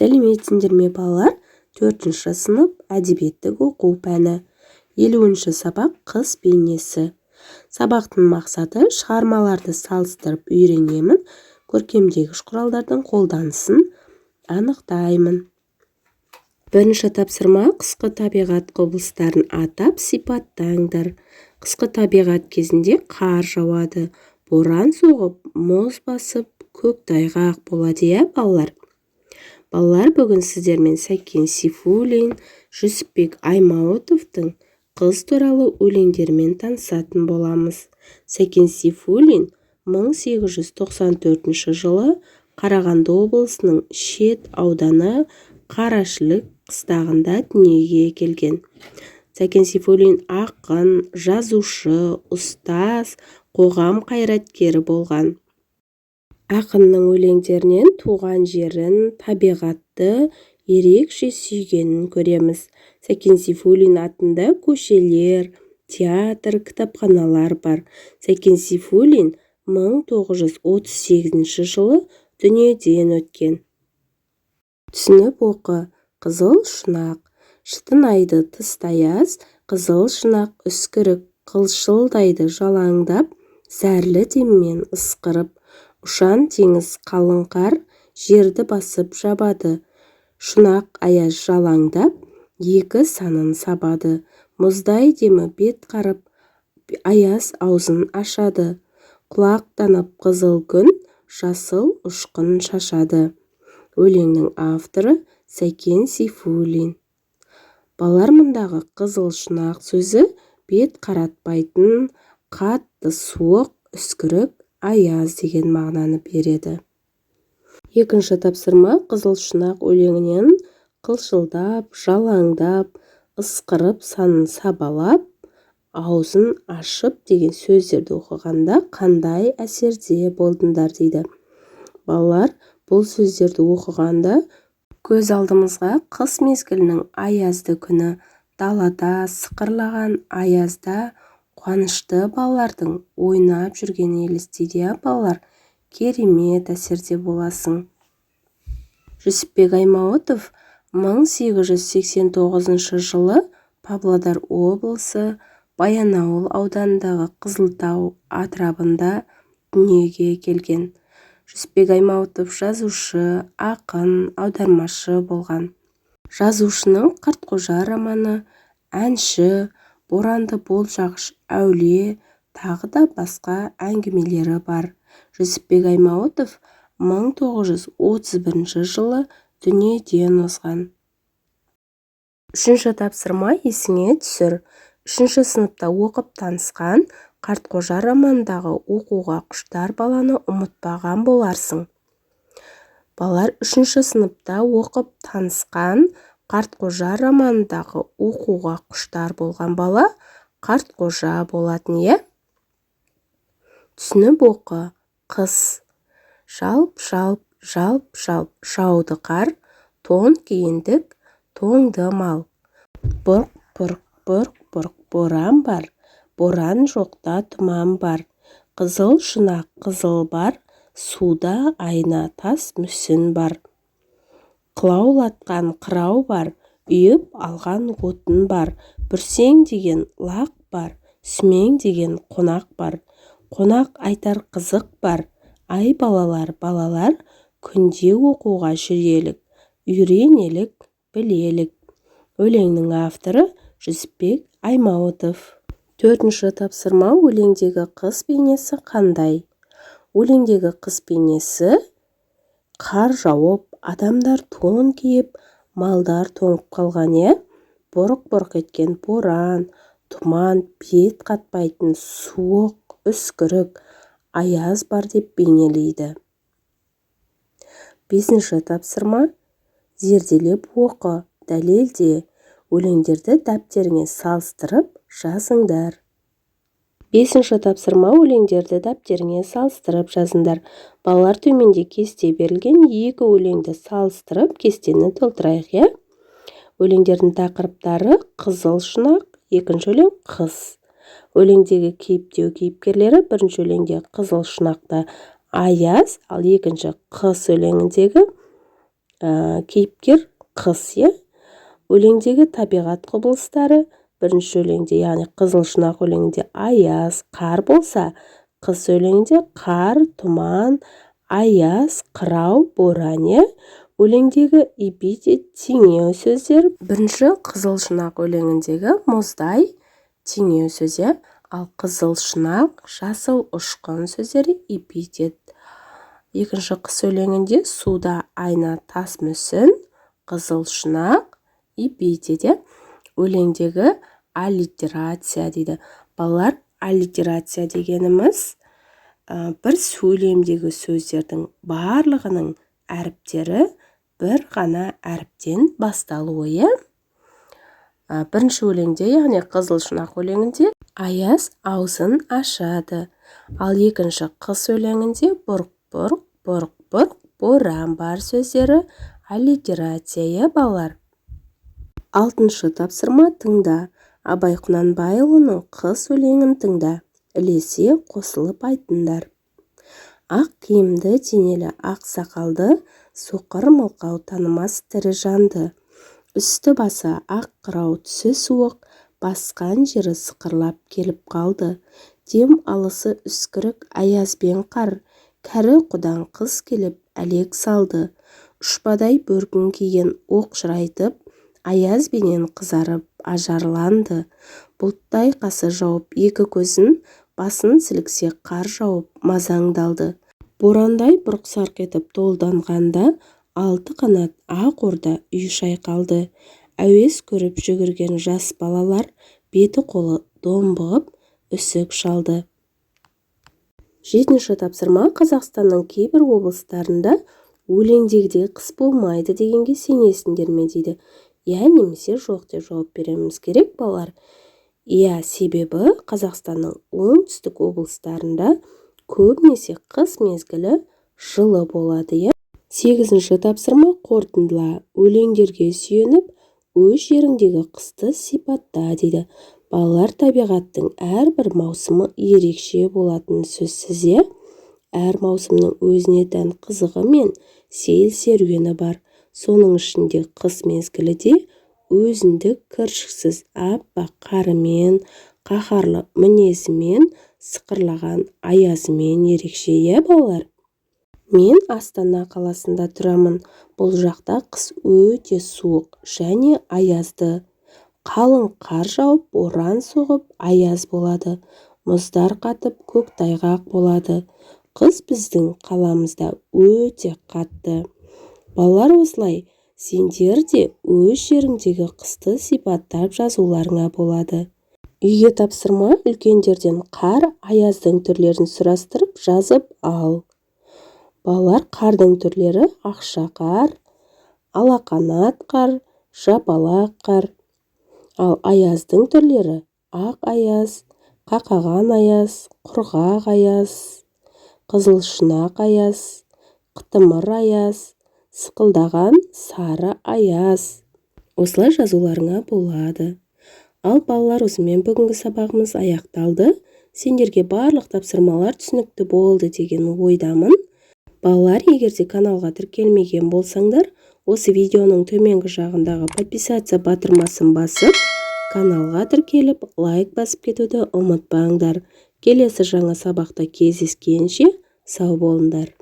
Сәлеметсіңдер ме, балалар! Төртінші сынып, әдебиеттік оқу пәні, 50-сабақ, «Қыс бейнесі». Сабақтың мақсаты: шығармаларды салыстырып үйренемін, көркемдегіш құралдардың қолданысын анықтаймын. Бірінші тапсырма: қысқы табиғат құбылыстарын атап, сипаттаңдар. Қысқы табиғат кезінде қар жауады, боран соғып, мұз басып, көктайғақ болады, иә, балалар? Балалар, бүгін сіздермен Сәкен Сейфуллин, Жүсіпбек Аймауытовтың қыс туралы өлеңдерімен танысатын боламыз. Сәкен Сейфуллин 1894 жылы Қарағанды облысының Шет ауданы Қарашілік қыстағында дүниеге келген. Сәкен Сейфуллин ақын, жазушы, ұстаз, қоғам қайраткері болған. Ақынның өлеңдерінен туған жерін, табиғатты ерекше сүйгенін көреміз. Сәкен Сейфуллин атында көшелер, театр, кітапханалар бар. Сәкен Сейфуллин 1938 жылы дүниеден өткен. Түсініп оқы. Қызыл шұнақ. Шытынайды тыста аяз, қызыл шұнақ үскірік қылшылдайды жалаңдап, зәрлі деммен ысқырып. Ұшан теңіз қалың қар жерді басып жабады. Шұнақ аяз жалаңдап, екі санын сабады. Мұздай демі бет қарып, аяз аузын ашады. Құлақтанып қызыл күн жасыл ұшқын шашады. Өлеңнің авторы Сәкен Сейфуллин. Балалар, мұндағы қызыл шұнақ сөзі бет қаратпайтын қатты суық, үскірік аяз деген мағынаны береді. Екінші тапсырма: «Қызыл шұнақ» өлеңінен қылшылдап, жалаңдап, ысқырып, санын сабалап, аузын ашып деген сөздерді оқығанда қандай әсерде болдыңдар дейді. Балалар, бұл сөздерді оқығанда көз алдымызға қыс мезгілінің аязды күні далада сықырлаған аязда қуанышты балалардың ойнап жүргені елестейді, иә, балалар? Керемет әсерде боласың. Жүсіпбек Аймауытов 1889 жылы Павлодар облысы Баянауыл ауданындағы Қызылтау атырабында дүниеге келген. Жүсіпбек Аймауытов жазушы, ақын, аудармашы болған. Жазушының «Қартқожа» романы, «Әнші», «Боранды болжағыш әулие» тағы да басқа әңгімелері бар. Жүсіпбек Аймауытов 1931 жылы дүниеден озған. Үшінші тапсырма: есіңе түсір. Үшінші сыныпта оқып танысқан «Қартқожа» романындағы оқуға құштар баланы ұмытпаған боларсың. Балалар, үшінші сыныпта оқып танысқан «Қартқожа» романындағы оқуға құштар болған бала Қартқожа болатын, иә? Түсініп оқы. Қыс. Жалп-жалп, жалп-жалп жауды қар, тон киіндік, тоңды мал. Бұрқ-бұрқ, бұрқ-бұрқ боран бар, боран жоқта тұман бар. Қызыл шұнақ қызыл бар, суда айна тас мүсін бар. Қылаулатқан қырау бар, үйіп алған отын бар. Бүрсеңдеген лақ бар, сүмеңдеген қонақ бар. Қонақ айтар қызық бар. Ай, балалар, балалар, күнде оқуға жүрелік, үйренелік, білелік. Өлеңнің авторы Жүсіпбек Аймауытов. Төртінші тапсырма: өлеңдегі қыс бейнесі қандай? Өлеңдегі қыс бейнесі қар жауып, адамдар тон киіп, малдар тоңып қалған, иә? Бұрқ-бұрқ еткен боран, тұман, бет қатпайтын суық, үскірік аяз бар деп бейнелейді. Бесінші тапсырма: зерделеп оқы, дәлелде. Өлеңдерді дәптеріңе салыстырып жазыңдар. Бесінші тапсырма: өлеңдерді дәптеріңе салыстырып жазыңдар. Балалар, төменде кесте берілген. Екі өлеңді салыстырып, кестені толтырайық, иә? Өлеңдердің тақырыптары: «Қызыл шұнақ», екінші өлең «Қыс». Өлеңдегі кейіптеу кейіпкерлері: бірінші өлеңде «Қызыл шұнақта» аяз, ал екінші «Қыс» өлеңіндегі Кейіпкер қыс, иә. Өлеңдегі табиғат құбылыстары: бірінші өлеңде, яғни «Қызыл шұнақ» өлеңінде аяз, қар болса, «Қыс» өлеңінде қар, тұман, аяз, қырау, боран, иә. Өлеңдегі эпитет, теңеу сөздер: бірінші «Қызыл шұнақ» өлеңіндегі мұздай теңеу сөз, иә, ал қызыл шұнақ, жасыл ұшқын сөздері эпитет. Екінші «Қыс» өлеңінде суда айна, тас мүсін, қызыл шұнақ эпитет, иә. Өлеңдегі аллитерация дейді. Балалар, аллитерация дегеніміз бір сөйлемдегі сөздердің барлығының әріптері бір ғана әріптен басталуы, иә. Бірінші өлеңде, яғни «Қызыл шұнақ» өлеңінде аяз аузын ашады, ал екінші «Қыс» өлеңінде бұрқ бұрқ, бұрқ бұрқ боран бар сөздері аллитерация, иә, балалар. Алтыншы тапсырма. Тыңда. Абай Құнанбайұлының «Қыс» өлеңін тыңда, ілесе қосылып айтыңдар. Ақ киімді, денелі, ақ сақалды, соқыр, мылқау танымас тірі жанды. Үсті-басы ақ қырау, түсі суық, басқан жері сықырлап келіп қалды. Дем алысы үскірік, аяз бен қар, кәрі құдаң қыс келіп әлек салды. Ұшпадай бөркін киген оқшырайтып, аязбенен қызарып ажарланды. Бұлттай қасы жауып екі көзін, басын сіліксе қар жауып мазаңды алды. Борандай бұрқ-сарқ етіп долданғанда, алты қанат ақ орда үй шайқалды. Әуес көріп жүгірген жас балалар беті-қолы домбығып үсік шалды. Жетінші тапсырма. Қазақстанның кейбір облыстарында өлеңдегідей қыс болмайды дегенге сенесіңдер ме дейді. Иә немесе жоқ деп жауап беруіміз керек, балалар. Иә, себебі Қазақстанның оңтүстік облыстарында көбінесе қыс мезгілі жылы болады, иә. Сегізінші тапсырма. Қорытындыла. Өлеңдерге сүйеніп, өз жеріңдегі қысты сипатта дейді. Балалар, табиғаттың әрбір маусымы ерекше болатыны сөзсіз, иә. Әр маусымның өзіне тән қызығы мен сейіл-серуені бар. Соның ішінде қыс мезгілі де өзіндік кіршіксіз аппақ қарымен, қаһарлы мінезімен, сықырлаған аязымен ерекше, иә, балалар. Мен Астана қаласында тұрамын. Бұл жақта қыс өте суық және аязды. Қалың қар жауып, боран соғып, аяз болады. Мұздар қатып, көктайғақ болады. Қыс біздің қаламызда өте қатты. Балалар, осылай сендер де өз жеріңдегі қысты сипаттап жазуларыңа болады. Үйге тапсырма: үлкендерден қар, аяздың түрлерін сұрастырып, жазып ал. Балалар, қардың түрлері: ақша қар, алақанат қар, жапалақ қар. Ал аяздың түрлері: ақ аяз, қақаған аяз, құрғақ аяз, қызыл шұнақ аяз, қытымыр аяз, сықылдаған сары аяз. Осылай жазуларыңа болады. Ал, балалар, осымен бүгінгі сабағымыз аяқталды. Сендерге барлық тапсырмалар түсінікті болды деген ойдамын. Балалар, егер де каналға тіркелмеген болсаңдар, осы видеоның төменгі жағындағы «Подписаться» батырмасын басып, каналға тіркеліп, лайк басып кетуді ұмытпаңдар. Келесі жаңа сабақта кездескенше сау болыңдар.